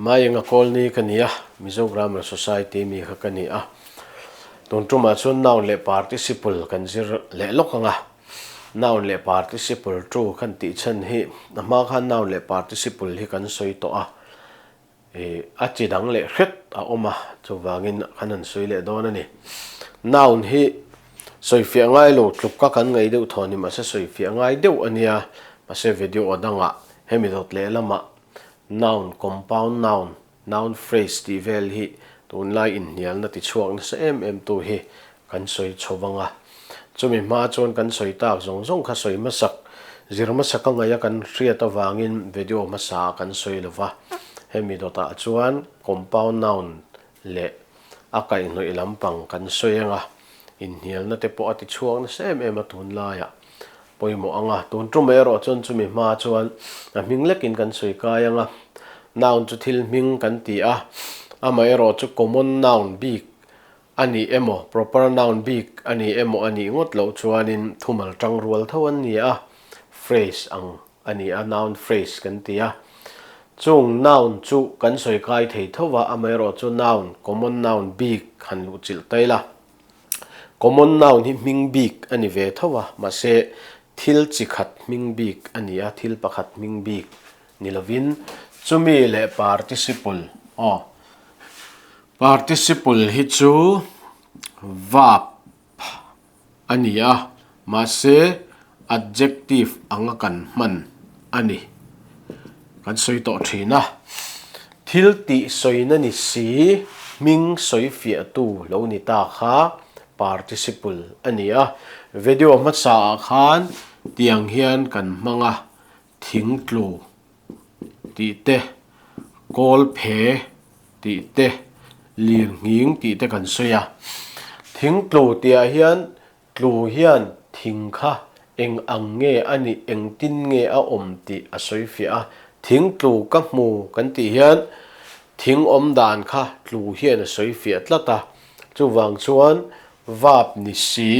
Maenga Kawlni ka ni a, Mizo Grammar Society mi kha ka ni a. Tun tumah chuan noun leh participle kan zir leh lawk ang a. Noun leh participle tu kan tih chhan hi a hma khan noun leh participle hi kan sawi tawh a. Ih a chi dang leh hret a awm a, chuvangin kan han sawi leh dawn a ni. Noun hi sawifiah ngai lo tluk ka kan ngaih deuh thaw ni mahse sawifiah ngai deuh a nia, mahse video dangah hemi dawt leh lamah noun, compound noun, noun phrase tih vel hi tunlai inhnialna ti chhuak nasa em em tu hi kan sawi chho vang a. Chumi hma chuan kan sawi tak zawng zawng kha sawi hmasak, zir hmasak a ngaih a kan hriat avangin video hmasa ah kan sawi lo va. Hemi dawtah chuan compound noun leh a kaihhnawih lampang kan sawi ang a, inhnialna te pawh a ti chhuak nasa em em a tunlaiah pawimawh ang a. Tun tum erawh chuan chumi hma chuan a hming lekin kan sawi kai ang a. Noun chu thil hming kan ti a, amaherawh chu common noun bik A ni emaw, proper noun bik a ni emaw a nih ngawt loh chuanin thumal tang rual tho an ni a, phrase ang a ni a, noun phrase kan ti a. Chung noun chu kan sawi kai thei tho va, amaherawhchu noun, common noun bik han luh chilh ta ila. Common noun hi hming bik a ni ve tho va, mahse thil chi khat hming bik a ni a, thil pakhat hming bik ni lovin chumi leh participle aw Participle hi chu verb a ni a, mahse adjective anga kan hman a ni. Kan sawi tawh thin a. Thil tih sawina ni si, hming sawi fiahtu lo ni ta kha participle a ni a. Video hmasa ah khan tiang hian kan hmang a, thing tlu tih te, kawl phe tih te, lir nghing tih te kan sawi a. Thing tlu tihah hian tlu hian thing kha eng ang nge a nih, engtin nge a awm tih a sawi fiah a. Thing tlu ka hmu kan tih hian thing awm dan kha tlu hian a sawi fiah tlat a. Chuvang chuan verb ni si.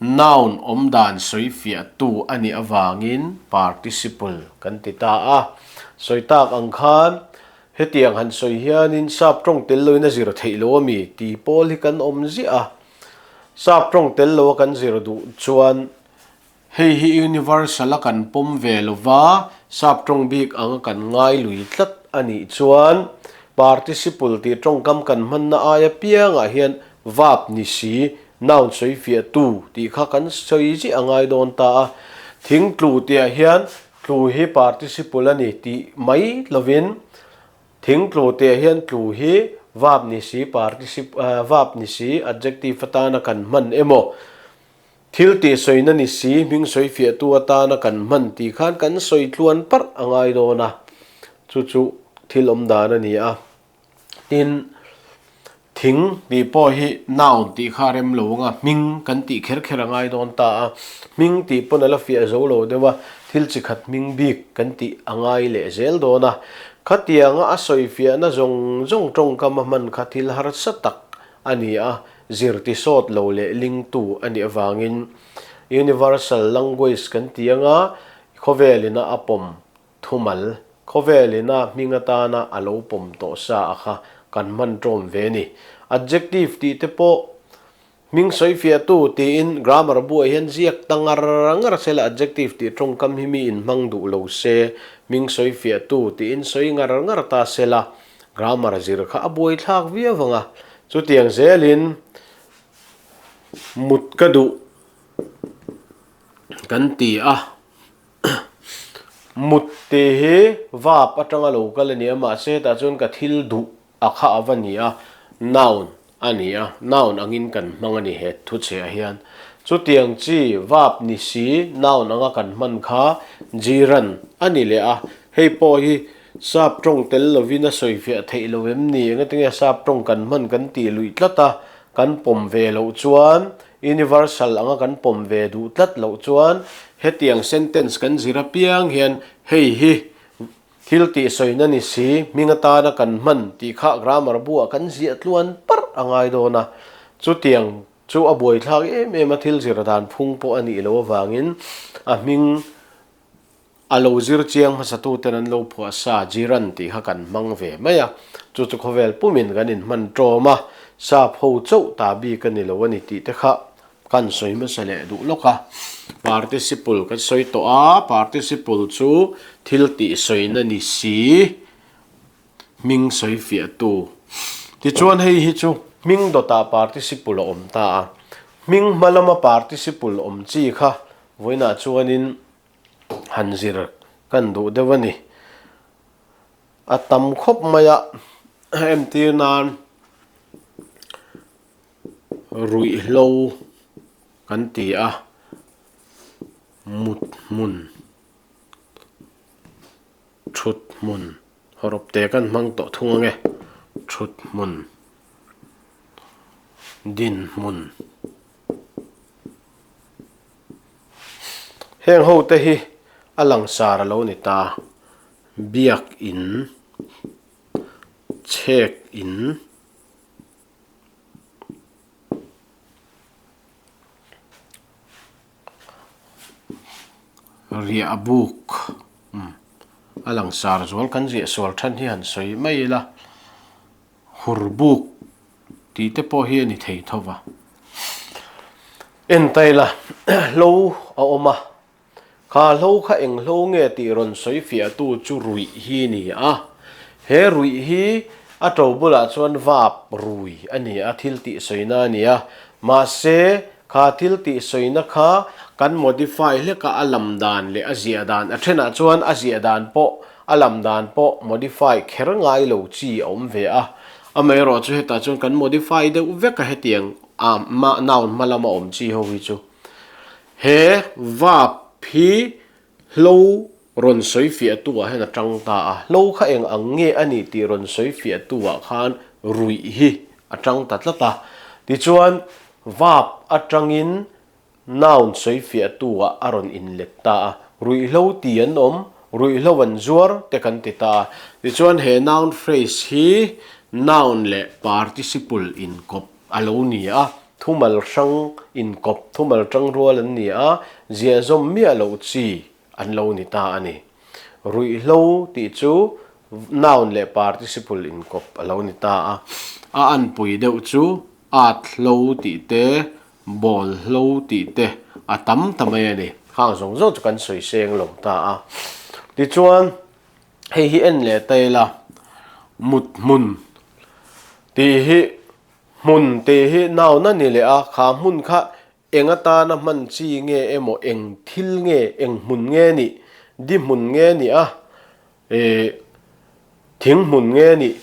Noun awm dan sawi fiahtu a nih avangin participle kan ti ta a. Sawi tak ang khan hetiang han sawi hianin sap tawng tel loin a zir theih lo a mi ti pawl hi kan awm ziah a. Sap tawng tel loa kan zir duh chuan hei hi universal a kan pawm ve lo va, sap tawng bik anga kan ngai lui tlat a nih chuan participle tih tawngkam kan hmanna aia piangah hian verb ni si Noun sawi fiah tu tih kha kan sawi ziah a ngai dawn ta a. Thing tlu tihah hian tlu hi participle a ni tih mai lovin thing tlu tihah hian tlu hi verb ni si particip verb ni si adjective atana kan hman emaw thil tih sawina ni si hming sawi fiah tu atana kan hman tih khan kan sawi tluan parh a ngai dawn a. Chu chu thil awm dan a ni a. Tin, thing tih pawh hi noun tih kha a rem lo ang a, hming kan tih kher kher a ngai dawn ta a. Hming tih pawn a la fiah zo lo deuh a, thil chi khat hming bik kan tih a ngai leh zel dawn a. Khatianga a sawi fiahna zawng zawng tawngkam a hman kha thil harsa tak a ni a, zir ti sawt lo leh lingtu a nih avangin universal language kan ti anga khawvelina a pawm Thumal, khawvelina hming atana a lo pawm tawh sa a kha kan hman ṭawm ve ni. Adjective tih te pawh hming sawifiahtu tiin grammar buah hian ziak ta ngar ngar se la adjective tih ṭawngkam hi mi in hmang duh lo se, hming sawifiahtu tiin sawi ngar ngar ta se la grammar zir kha a buaithlak viau ang a. Chutiang zelin mut ka duh kan ti a. Mut tih hi verb atanga lo kal a ni a, mahse tah chuan ka thil duh a kha a va ni a, noun a ni a, noun angin kan hmang a ni he thuchheh hian. Chutiang chi verb ni si noun anga kan hman kha gerund a ni leh a, hei pawh hi sap tawng tel lovin a sawifiah theih lo em ni? Engatinge sap tawng kan hman kan tih luih tlat a, kan pawm ve loh chuan Universal anga kan pawm ve duh tlat loh chuan hetiang sentence kan zir apiang hian hei hi thil tih sawina ni si, hming atana kan hman tih kha grammar buah kan ziah tluan parh a ngai dawn a. Chutiang chu a buaithlak em em a, thil zir dan phung pawh a nih loh avangin a hming. A lo zir chiang hmasatuten an lo phuah sa Jiran tih kha kan hmang ve mai a, chu chu khawvel pumin kan inhman ṭawm a, sap ho chauh ta bik a ni lo a ni tih te kha kan sawi hmasa leh duh lawk a. Participle kan sawi tawh a, participle chu thil tih sawina ni si, hming sawi fiahtu. Tichuan hei hi chu hming dawtah participle a awm ta a, hming hma lama participle awm chi kha vawiinah chuanin han zir kan duh deuh a ni. A tam khawp mai a, entir nan ruihhlo kan ti a, mut hmun, thut hmun, hawrawp te kan hmang tawh thung ang e, thut hmun, din hmun. Heng ho te hi a langsar a lo ni ta, biak in, chhek in, riah buk umm a langsar zual kan ziah sual than hi han sawi mai ila. Hur buk tih te pawh hi a ni thei tho va. Entaila hlo a awm a, kha hlo kha eng hlo nge tih rawn sawi fiahtu chu ruih hi a ni a. He ruih hi a to bulah chuan vap rui a ni a, thil tih sawina a ni a. Mahse, kha thil tih sawina kha kan modify hlek a, a lam dan leh a ziah dan a thenah chuan a ziah dan pawh A lam dan pawh modify kher ngai lo chi a awm ve a, amaherawh chu hetah chuan kan modify deuh vek a hetiang a noun hma lama awm chi ho hi chu. He verb hi hlo rawn sawi fiah tu ah hian a tang ta a, hlo kha eng ang nge a nih tih rawn sawi fiah tu ah khan ruih hi a tang ta tlat a, tichuan verb atangin Noun sawifiahtu ah a rawn inlet ta a, ruihhlo ti an awm, ruihhlo an zuar te kan ti ta a. Tichuan he noun phrase hi noun leh participle inkawp a lo ni a, thumal hrang inkawp, thumal tangrual an ni a, ziahzawm miah loh chi an lo ni ta a ni. Ruihhlo tih chu noun leh participle inkawp a lo ni ta a, a anpui deuh chu at hlo tih te, Ball hlo tih te a tam ta mai a ni. Khang zawng zawng chu kan sawi seng lo ta a. Tichuan hei hi en leh ta ila mut hmun tih hi hmun tih hi noun a ni leh a, kha hmun kha eng atana hman chi nge emaw eng thil nge eng hmun nge nih di hmun nge nih a Ih, thing hmun nge nih?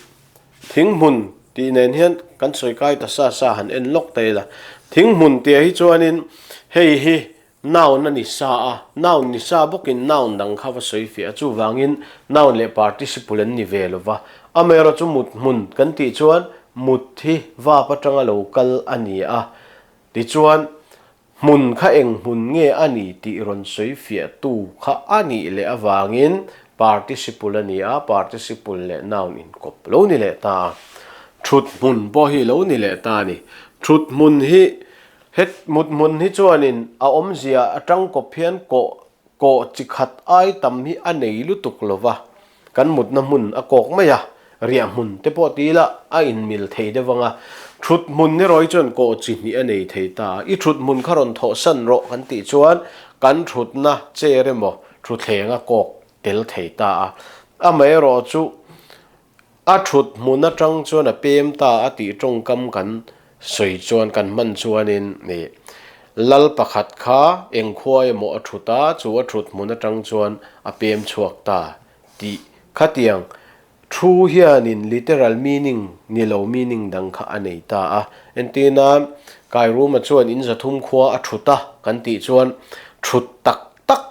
Thing hmun tih nen hian kan sawi kai ta sa sa han en lawk ta ila. Thing hmun tih ah hi chuanin hei hi noun a ni sa a, noun ni sa bawkin noun dang kha va sawi fiah a, chuvangin noun leh participle an ni ve lo va. Amaherawhchu mut hmun kan tih chuan mut hi verb atanga lo kal a ni a, tichuan Hmun kha eng hmun nge a ni tih rawn sawi fiahtu kha a nih leh avangin participle a ni a, participle leh noun inkawp lo ni leh ta a. Thut hmun pawh hi lo ni leh ta a ni. Thut hmun hi het mut hmun hi chuanin a awmzia atangkawp hian kawh kawh chi khat ai tam hi a nei lutuk lo va. Kan mutna hmun a kawk mai a, riah hmun te pawh ti ila a inmil thei deuh ang a. Thut hmun erawh hi chuan kawh chi hnih a nei thei ta a, i thut hmun kha rawn thawh san rawh kan tih chuan kan thutna chair emaw thutthleng a kawk tel thei ta a. Amaherawh chu a thut hmun atang chuan a pem ta a tih tawngkam kan sawi chuan kan hman chuanin ih lal pakhat kha eng khua emaw a thut a, chu a thut hmun atang chuan a pem chhuak ta tih khatiang thu hianin literal meaning ni lo meaning dang kha a nei ta a. Entirna, Kairuma chuan in zathum khua a thut a kan tih chuan thut tak tak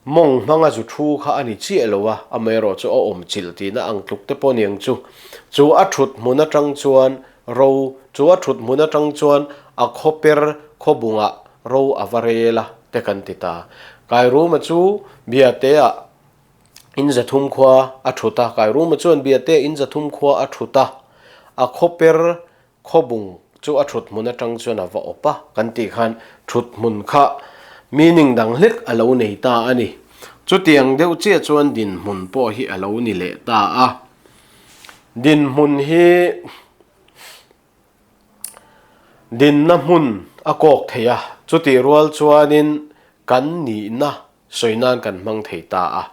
Mawng hmanga zu thu kha a ni chiah lo a, amaherawh chu a awm chilh tihna ang tluk te pawh niang chu. Chu a thut hmun atang chuan ro, chu a thut hmun atang chuan a khaw per khaw bungah ro a va rel a te kan ti ta. Kairuma chu Biate-ah in zathum khua a thut a, Kairuma chuan Biate-ah in zathum khua a thut a, a khaw per Khawbung chu a thut hmun atang chuan a va awp a, kan tih khan thut hmun kha meaning dang hlek a lo nei ta a ni. Chutiang deuh chiah chuan dinhmun pawh hi a lo ni leh ta a. Dinhmun hi dinna hmun a kawk thei a, chutih rual chuanin kan nihna sawi nan kan hmang thei ta a.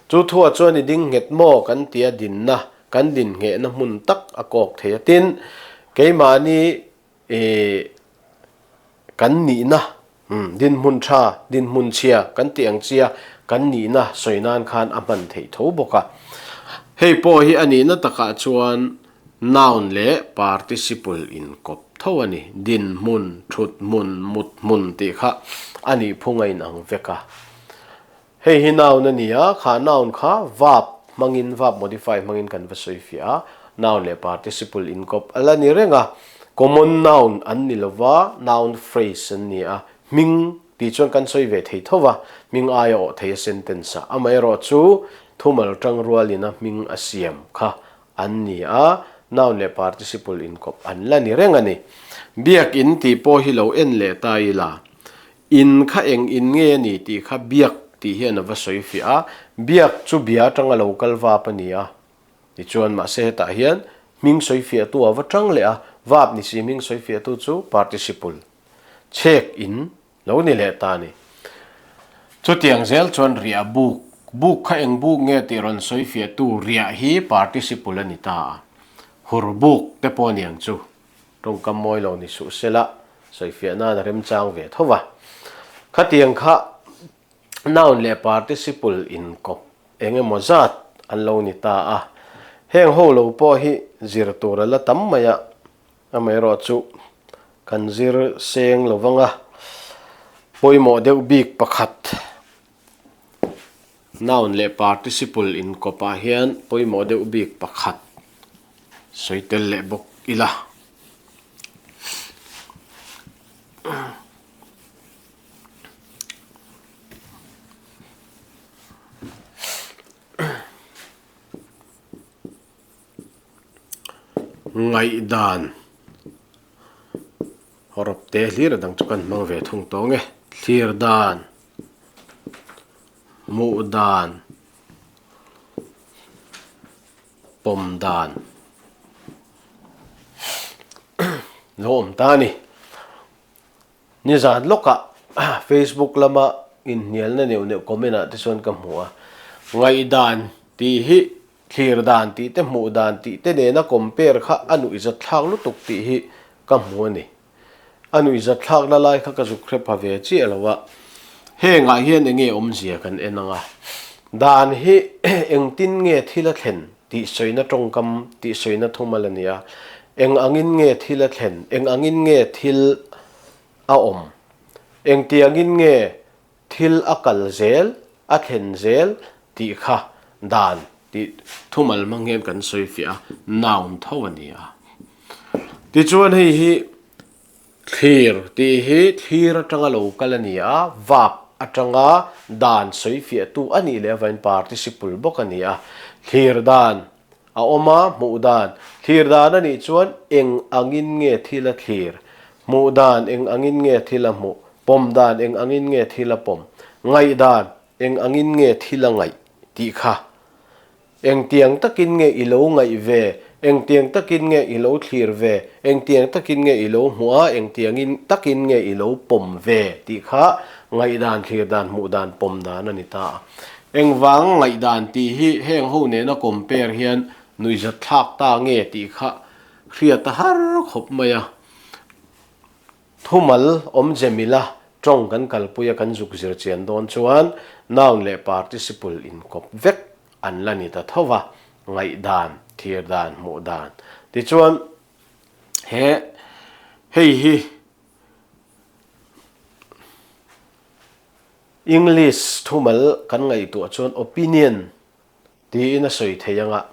Chu thuah chuan i ding nghet maw kan tia dinna, kan dinhnghehna hmun tak a kawk thei a. Tin, keimahni kan nihna, dinhmun tha, dinhmun chhia kan tih ang chia kan nihna sawi nan khan a hman theih tho bawk a. Hei pawh hi a nihna takah chuan Noun leh participle inkawp tho a ni. Dinhmun, thuthmun, muthmun tih kha a nih phung a inang vek a. Hei hi noun a ni a, kha noun kha verb hmangin, verb modify hmangin kan va sawi fiah a. Noun leh participle inkawp a la ni reng a. Common noun an ni lo va, noun phrase an ni a. Hming tih chuan kan sawi ve thei tho va, hming aia awh thei a sentence a. Amaherawhchu thumal tang rualin a hming a siam kha an ni a, noun leh participle inkawp an la ni reng a ni. Biakin tih pawh hi lo en leh ta ila, in kha eng in nge a ni tih kha biak tih hian a va sawi fiah a, biak chu bia atanga lo kal vap a ni a, tichuan mahse hetah hian hming sawi fiahtu a va tang leh a, vap ni si hming sawi fiahtu chu participle chhek in Lo ni leh ta ni. Chutiang zel chuan riah buk, buk kha eng buk nge tih rawn sawi fiahtu riah hi participle a ni ta a. Hur buk te pawh niang chu tawngkam mawi lo ni suh sela sawi fiah nan a remchang ve tho va. Khatiang kha noun leh participle inkawp eng emaw zat an lo ni ta a. Heng ho lo pawh hi zir tur a la tam mai a. Amaherawhchu, kan zir seng lo vang a, pawimawh deuh bik pakhat, noun leh participle inkawpah hian pawimawh deuh bik pakhat sawi tel leh bawk ila. Ngaihdan rawp te hlir a dang chu kan hmang ve thung tawng e. Thlir dan, hmuh dan, pawm dan lo awm ta a ni. Nizan lawkah Facebook lama inhnialna neuh neuh comment ah te chuan ka hmu a, ngaihdan tih hi thlir dan tih te hmuh dan tih te nena compare kha a nuihzat thlak lutuk tih hi ka hmu a ni. A nuihzat thlakna lai kha ka zuk hre pha ve chiah lo a, hengah hian eng nge awmzia kan en ang a, dan hi engtin nge thil a thlen tih sawina tawngkam tih sawina thumal a ni a, eng angin nge thil a thlen, eng angin nge thil a awm, engtiangin nge thil a kal zel, a thlen zel tih kha dan tih thumal hmang hian kan sawi fiah a, noun tho a ni a. Tichuan hei hi Thlir tih hi thlir atanga lo kal a ni a, verb atanga dan sawi fiahtu a nih leh avangin participle bawk a ni a. Thlir dan a awm a, hmuh dan. Thlir dan a nih chuan eng angin nge thil a thlir, hmuh dan eng angin nge thil a hmuh, pawm dan eng angin nge thil a pawm, ngaih dan eng angin nge thil a ngaih tih kha Engtiang takin nge i lo ngaih ve? Engtiang takin nge i lo thlir ve? Engtiang takin nge i lo hmuh a? Engtiangin takin nge i lo pawm ve? Tih kha ngaihdan, thlir dan, hmuh dan, pawm dan a ni ta a. Engvang ngaihdan tih hi heng ho nena compare hian nuihzat thlak ta nge tih kha hriat a har khawp mai a. Thumal awmze mila tawng kan kalpuia kan zuk zir chian dawn chuan noun leh participle inkawp vek an la ni ta tho va, ngaihdan, thir dan, hmuh dan. Tichuan he hei hi English thumal kan ngaihtuah chuan opinion Tiin a sawi thei ang a,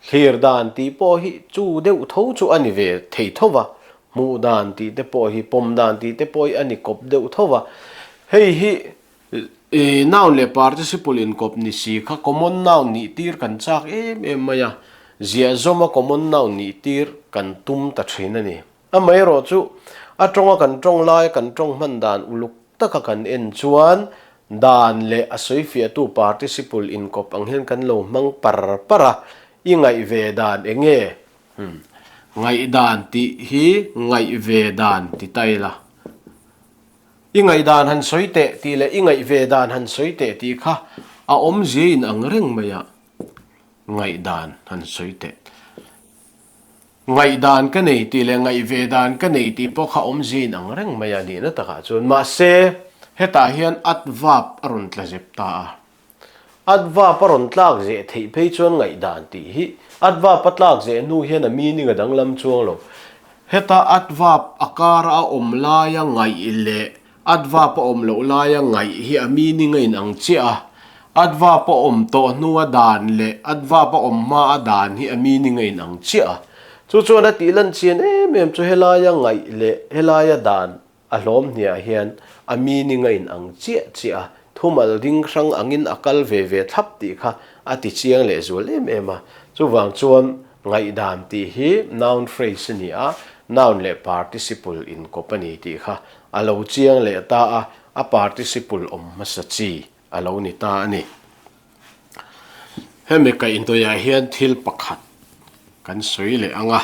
thlir dan tih pawh hi chu deuh tho chu a ni ve thei tho va, hmuh dan tih te pawh hi, pawm dan tih te pawh hi a ni kawp deuh tho va. Hei hi noun leh participle inkawp ni si kha common noun nih tir kan chak em em mai a, ziahzawma common noun nih tir kan tum ta thin a ni. Amaherawhchu, a tawnga kan tawng laia kan tawng hman dan uluk taka kan en chuan. Dan leh a sawifiahtu participle inkawp ang hian kan lo hmang par par a, i ngaih ve dan eng nge? Umm. Ngaihdan tih hi ngaih ve dan ti ta ila. I ngaihdan han sawi teh tih leh i ngaih ve dan han sawi teh tih kha a awmzia in ang reng mai a, ngaihdan han sawi teh. Ngaihdan ka nei tih leh ngaih ve dan ka nei tih pawh kha awmzia in ang reng mai a nihna takah chuan. Mahse, hetah hian adverb a rawn tla zep ta a. Adverb a rawn tlak zeh theih phei chuan ngaihdan tih hi adverb a tlak zeh hnu hian a meaning a danglam chuang lo. Heta adverb a kara a awm laia ngaih leh Adverb a awm loh laia ngaih hi a meaning a inang chiah a, adverb a awm tawh hnua dan leh adverb a awm hmaa a dan hi a meaning a inang chiah a. Chu chuan a tih lan chian em em chu helaia ngaih leh helaia dan a hlawm hniah hian a meaning a inang chiah chiah a, thumal ding hrang angin a kal ve ve thlap tih kha a ti chiang leh zual em em a. Chuvang chuan Ngaihdan tih hi noun phrase a ni a, noun leh participle inkawp a ni tih kha a lo chiang leh ta a, a participle awm hmasa chi a lo ni ta a ni. Hemi kaihhnawihah hian thil pakhat kan sawi leh ang a.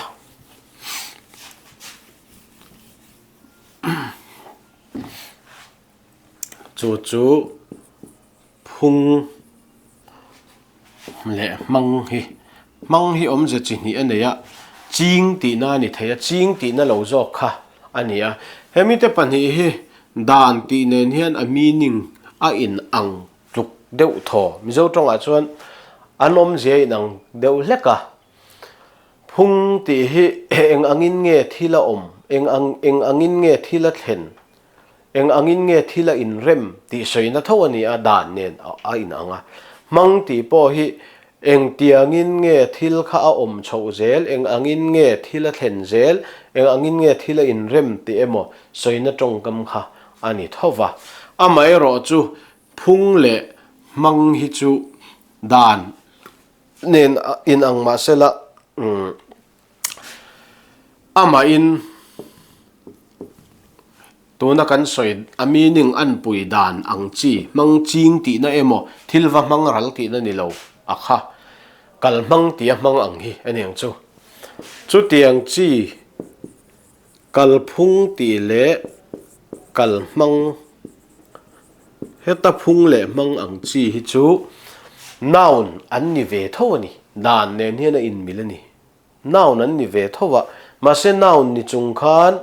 Chu chu. Phung leh hmang hi, hmang hi awmze chi hnih a nei a, ching tihna a ni thei a, ching tihna lo zawk kha a ni a. Hemite pahnih hi dan tih nen hian a meaning a in ang tluk deuh thaw. Mizo tawngah chuan an awmzia a inang deuh hlek a. Phung tih hi eng angin nge thil a awm, eng ang eng angin nge thil a thlen Eng angin nge thil a inrem tih sawina tho a ni a, dan nen a inang a. Hmang tih pawh hi eng tiangin nge thil kha a awm chhoh zel, eng angin nge thil a thlen zel, eng angin nge thil a inrem tih emaw sawina tawngkam kha a ni tho va. Amaherawhchu phung leh hmang hi chu dan nen inang mahsela Amahin tuna kan sawi a meaning an pui dan ang chi hmang ching tihna emaw thil va hmang ral tihna ni lo a kha kal hmang tia hmang ang hi a niang chu. Chutiang chi kalphung tih leh kal hmang heta phung leh hmang ang chi hi chu noun an ni ve tho a ni. Dan nen hian a inmil a ni. Noun an ni ve tho a, mahse noun ni chung khan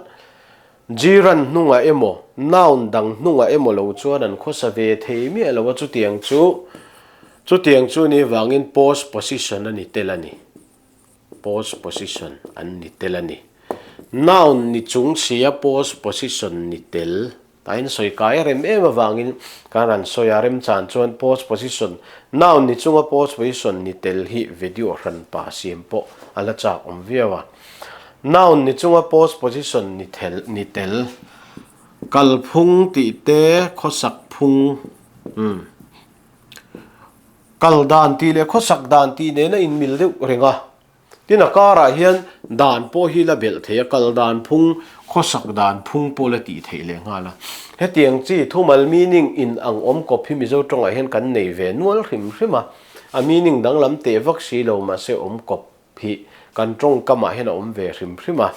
gerund hnungah emaw noun dang hnungah emaw lo chuan an khawsa ve thei miah lo a, chutiang chu chutiang chu ni vangin post position a ni tel a ni, post position an ni tel a ni. Noun ni chung sia post position ni tel. A insawi kai rem em avangin kan rawn sawi a, remchan chuan post position noun ni chunga post position ni tel hi video hran pa siam pawh a la chak awm viau a. Noun ni chunga post position ni thel ni tel kalphung tih te khawsak phung umm kal dan tih leh khawsak dan tih nena inmil deuh reng a. Tin a karah hian dan pawh hi la belh thei a, kal dan phung, khawsak dan phung pawh la tih theih leh nghal a. Hetiang chi thumal meaning in ang awm kawp hi Mizo tawngah hian kan nei ve nual hrim hrim a, a meaning danglam teh vak si lo mahse awm kawp hi kan tawngkamah hian a awm ve hrim hrim a,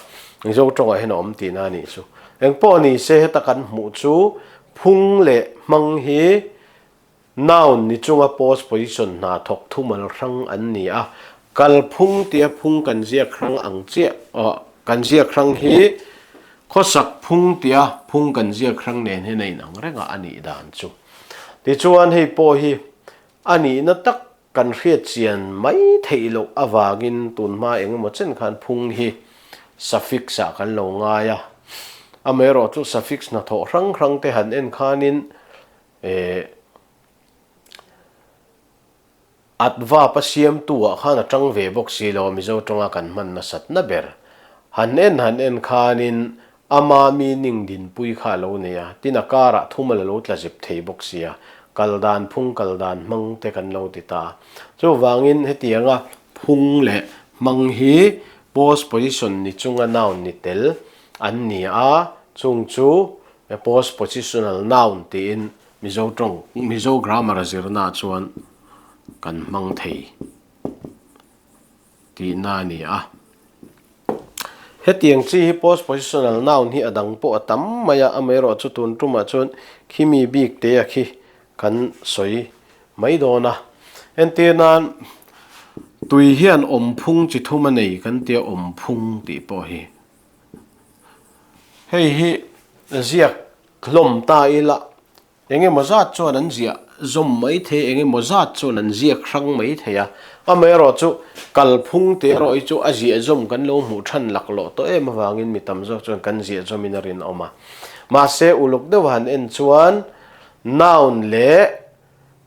Mizo tawngah hian a awm tihna a nih chu. Engpawh ni se heta kan hmuh chu phung leh hmang hi Noun ni chunga post position hna thawk thumal hrang an ni a, kalphung tia phung kan ziak hrang ang chiah aw kan ziak hrang hi khawsak phung tia phung kan ziak hrang nen hian a inang reng a, a nih dan chu. Tichuan hei pawh hi a nihna tak kan hriat chian mai theih loh avangin tunhma eng emaw chen khan phung hi suffix ah kan lo ngai a, amaherawhchu suffix hnathawh hrang hrang te han en khanin Eh, Adverb a siamtu ah khan a tang ve bawk si lo a Mizo tawnga kan hman nasatna ber. Han en han en khanin ama meaning dinpui kha a lo nei a, tin a karah thumal a lo tla zep thei bawk si a, kal dan phung kal dan hmang te kan lo ti ta a. Chuvangin hetianga phung leh hmang hi post position ni chunga noun ni tel an ni a, chung chu Postpositional noun tiin Mizo tawng, Mizo grammar a zirnaah chuan kan hmang thei tihna a ni a. Hetiang chi hi postpositional noun hi a dang pawh a tam mai a, amaherawhchu tun tumah chuan khimi bik te a khi kan sawi mai dawn a. Entir nan tui hian awmphung chi thum a nei kan tia awmphung tih pawh hi. Hei hi ziak hlawm ta ila eng emaw zat chuan an ziah zawm mai thei eng emaw zat chuan an ziak hrang mai thei a. Amaherawh chu kalphung te erawh hi chu a ziah zawm kan lo hmuh than laklawh tawh em avangin mi tam zawk chuan kan ziah zawmin a rinawm a. Mahse uluk deuh han en chuan Noun leh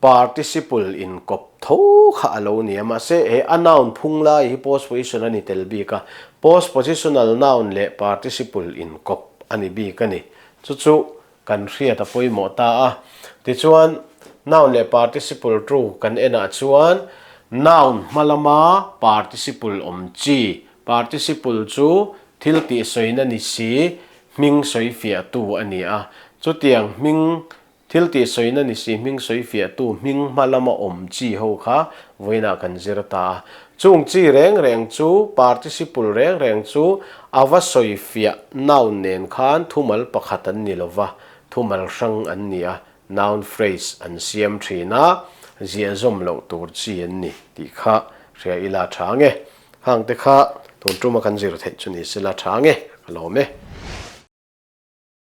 participle inkawp tho kha a lo ni a, mahse he a noun phung lai hi postposition a ni tel bik a, postpositional noun leh participle inkawp a ni bik a ni. Chu chu kan hriat a pawimawh ta a. Tichuan, noun leh participle true kan enah chuan noun hma lama participle awm chi, participle chu thil tih sawina ni si, Hming sawi fiahtu a ni a. Chutiang hming thil tih sawina ni si hming sawi fiahtu hming hma lama awm chi ho kha vawiinah kan zir ta a. Chung chi reng reng chu participle reng reng chu a va sawi fiah noun nen khan thumal pakhat an ni lova, thumal hrang an ni a, noun phrase an siam thin a, ziahzawm loh tur chi an ni tih kha hria ila tha nge. Hang te kha tun tuma kan zir theih chu ni sela tha nge ka lawm e.